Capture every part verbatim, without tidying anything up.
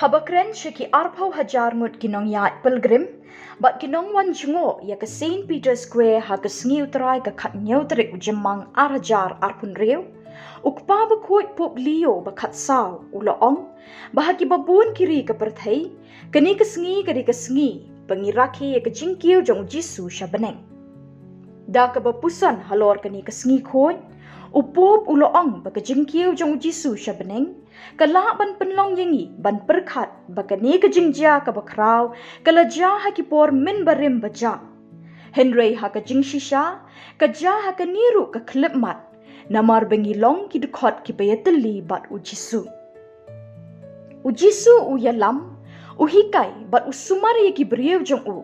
Haba kren sha ki arphew hajar ngut ki nongïaid pilgrim bad ki nongwan jngoh ïa ka Saint Peter's Square ha ka sngi U Trai ka khathynñiew tarik u Jymmang ar hajar arphew hynriew, U Kpa Bakhuid Pope Leo ba khatsaw u la ong ba ha kiba bun ki ri ka pyrthei, kane ka sngi ka dei ka sngi ba ngi rakhe ïa ka jingkiew jong U Jisu sha bneng. Da kaba puson halor kane ka sngi khuid, U Pope u la ong ba ka jingkiew jong U Jisu sha bneng ka lah ban pynlong ïa ngi ban pyrkhat ba kane ka jingjia kaba khraw ka la jia ha ki por mynbarim ba jia. Hynrei ha ka jingshisha, ka jia ha kane ruh ka khyllipmat, namar ba ngi long ki dkhot kiba ïatylli bad U Jisu. U Jisu u ïalam, u hikai bad u sumar ïa ki briew jong u.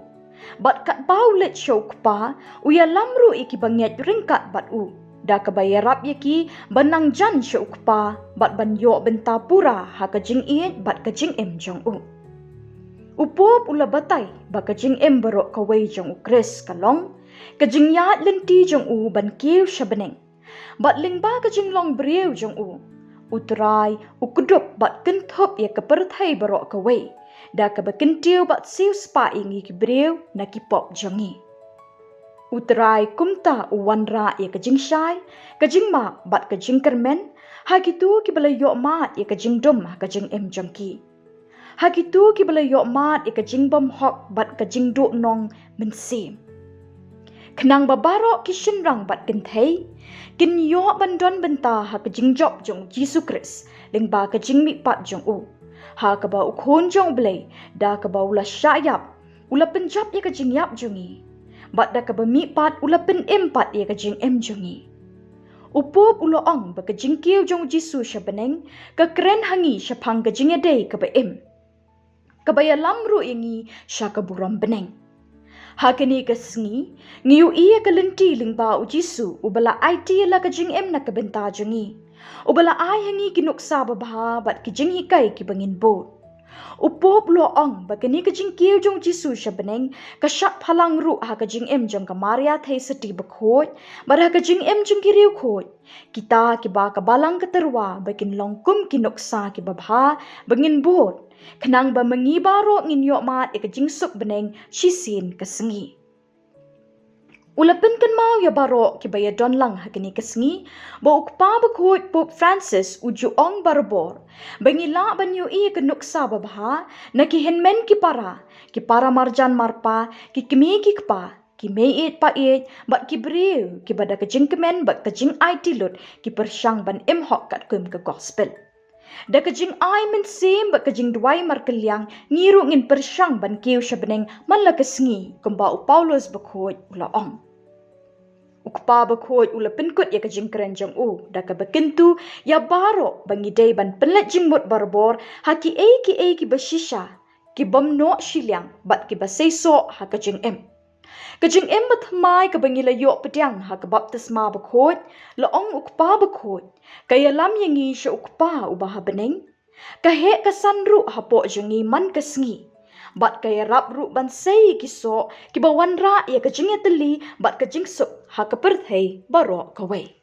Bad katba u leit sha U Kpa, u ïalam ruh ïa kiba ngeit ryngkat bad u, da kaba ïarap ïa ki ban nang jan sha U Kpa bad ban ïoh bynta pura ha ka jingïeit bad ka jingim jong u. U Pope u la batai ba ka jingim baroh kawei jong U Khrist ka long ka jingïaid lynti jong u ban kiew sha bneng. Bad lyngba ka jinglong briew jong u, U Trai u kdup bad kynthup ïa ka pyrthei baroh kawei da kaba kyntiew bad siewspah ïa ngi ki briew na ki pop jong ngi. U Trai kumta u wanrah ïa ka jingshai, ka jingmap bad ka jingkyrmen ha kito kiba la ïoh mad ïa ka jingdum ha ka jingim jong ki. Ha kito kiba la ïoh mad ïa ka jingbymhok bad ka jingduhnong mynsiem. Khnang ba baroh ki shynrang bad kynthei kin ïoh ban don bynta ha ka jingjop jong U Jisu Khrist lyngba ka jingmihpat jong u. Ha kaba U Khun jong U Blei, da kaba u la shah ïap, u la pynjop ïa ka jingïap jong ngi. Bad da kaba mihpat u la pynim pat ïa ka jingim jong ngi. U Pope u la ong ba ka jingkiew jong U Jisu sha bneng ka kren ha ngi shaphang ka jingïadei kaba im, kaba ïalam ruh ïa ngi sha ka burom bneng. Ha kane ka sngi, ngi ïohi ïa ka lynti lyngba U Jisu uba la aiti ïa la ka jingim na ka bynta jong ngi, uba la ai ha ngi ki nuksa babha bad ki jinghikai kiba ngin bud. U Pope u la ong ba kane ka jingkiew jong U Jisu sha bneng ka shah phalang ruh ha ka jingim jong ka Maria Theisotti Bakhuid bad ha ka jingim jong ki riewkhuid, kita kiba ka Balang ka Tyrwa ba kin long kum ki nuksa kiba bha ba ngin bud, khnang ba ma ngi baroh ngin ïoh mad ïa ka jingsuk bneng shisien ka sngi. U la pynkynmaw ïa baroh kiba ïadon lang ha kane ka sngi ba U Kpa Bakhuid Pope Francis u ju ong barabor ba ngi lah ban ïohi ïa ka nuksa babha na ki hynmen ki para, ki para marjan marpa, ki kmie ki kpa, ki meiieit paieit bad ki briew kiba da ka jingkmen bad ka jingaiti lut ki pyrshang ban im hok katkum ka gospel. Da ka jingai mynsiem bad ka jingduwai markylliang, ngi ruh ngin pyrshang ban kiew sha bneng man la ka sngi, kumba U Paulus Bakhuid u la ong. U Kpa Bakhuid u la pynkut ïa ka jingkren jong u da kaba kyntu ïa baroh ba ngi dei ban pynleit jingmut barabor ha kiei kiei kiba shisha, ki bym noh shiliang bad kiba seisoh ha ka jingim. Ka jingim bathymmai kaba ngi la ïoh pdiang ha ka baptisma bakhuid, la ong U Kpa Bakhuid, ka ïalam ïa ngi sha U Kpa uba ha bneng. Ka heh ka san ruh hapoh jong ngi man ka sngi, bad ka ïarap ruh ban sei ïa ki soh kiba wanrah ïa ka jingïatylli bad ka jingsuk ha ka pyrthei baroh kawei.